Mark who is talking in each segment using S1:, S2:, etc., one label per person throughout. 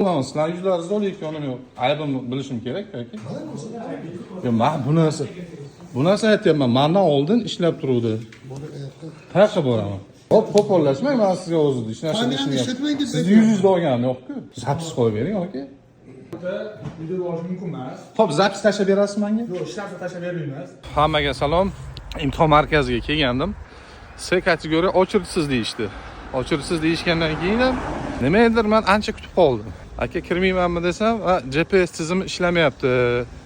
S1: Sizlar yuzlaringizda olayotganim yo'q. Aybimni bilishim kerak yoki? Yo'q, man bu narsa aytyapman. Mandan oldin ishlab turuvdi. Qayoqqa boraman? Hop, qo'pollashmang, man sizga o'zi hech narsa
S2: Kamerani
S1: ishim yo'q.
S2: ishlatmang deb
S1: Sizni
S2: aytyapman.
S1: yuzingizda olganim yo'q-ku. Запись qo'yib bering, aka.
S3: Videoga olish mumkin emas.
S1: Xo'p, запись tashlab berasizmi menga?
S3: Yo'q, hech narsa tashlab bermaymiz.
S1: Hammaga salom. Imtihon markaziga kelgandim. C kategoriya очередь siz deyishdi. Очередь siz deyishgandan keyin ham nimadir man ancha kutib qoldim. Aka, kirmaymanmi desam, "Ha, GPS tizimi ishlamayapti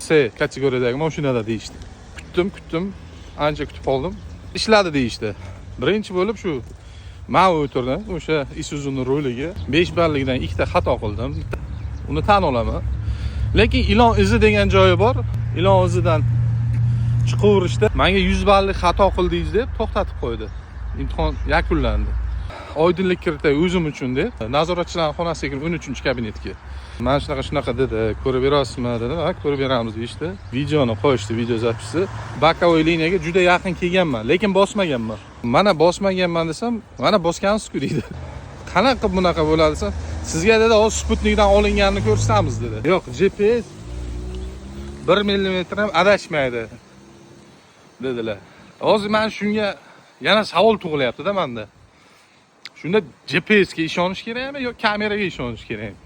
S1: C kategoriyadagi mashinada" deyishdi. Kutdim, kutdim, ancha kutib qoldim. Ishladi deyishdi. Birinchi bo'lib shu man o'tirdim o'sha Isuzu'ni ruliga. 5 ballikdan ikkita xato qildim. Uni tan olaman. Lekin ilon izi degan joyi bor. Ilon izidan chiqaverishda menga 100 ballik xato qildingiz deb to'xtatib qo'ydi. Imtihon yakunlandi. Oydinlik kiritay o'zim uchun deb nazoratchilarning xonasiga kirib, 13-kabinetga. Mana shunaqa shunaqa dedi, ko'rib berasizmi dedim. Ha, ko'rib beramiz deyishdi. Videoni qo'yishdi, video запись i. Боковой liniyaga juda yaqin kelganman, lekin bosmaganman. Mana bosmaganman desam, mana bosgansiz-ku deydi. Qanaqa qilib bunaqa bo'ladi desam, sizga dedi, hozir sputnikdan olinganini ko'rsatamiz dedi. Yo'q, GPS 1 millimetr ham adashmaydi dedilar. Hozir man shunga yana savol tug'ilyapti-da menda. Shunda GPS ga ishonish kerakmi yo kameraga ishonish kerakmi?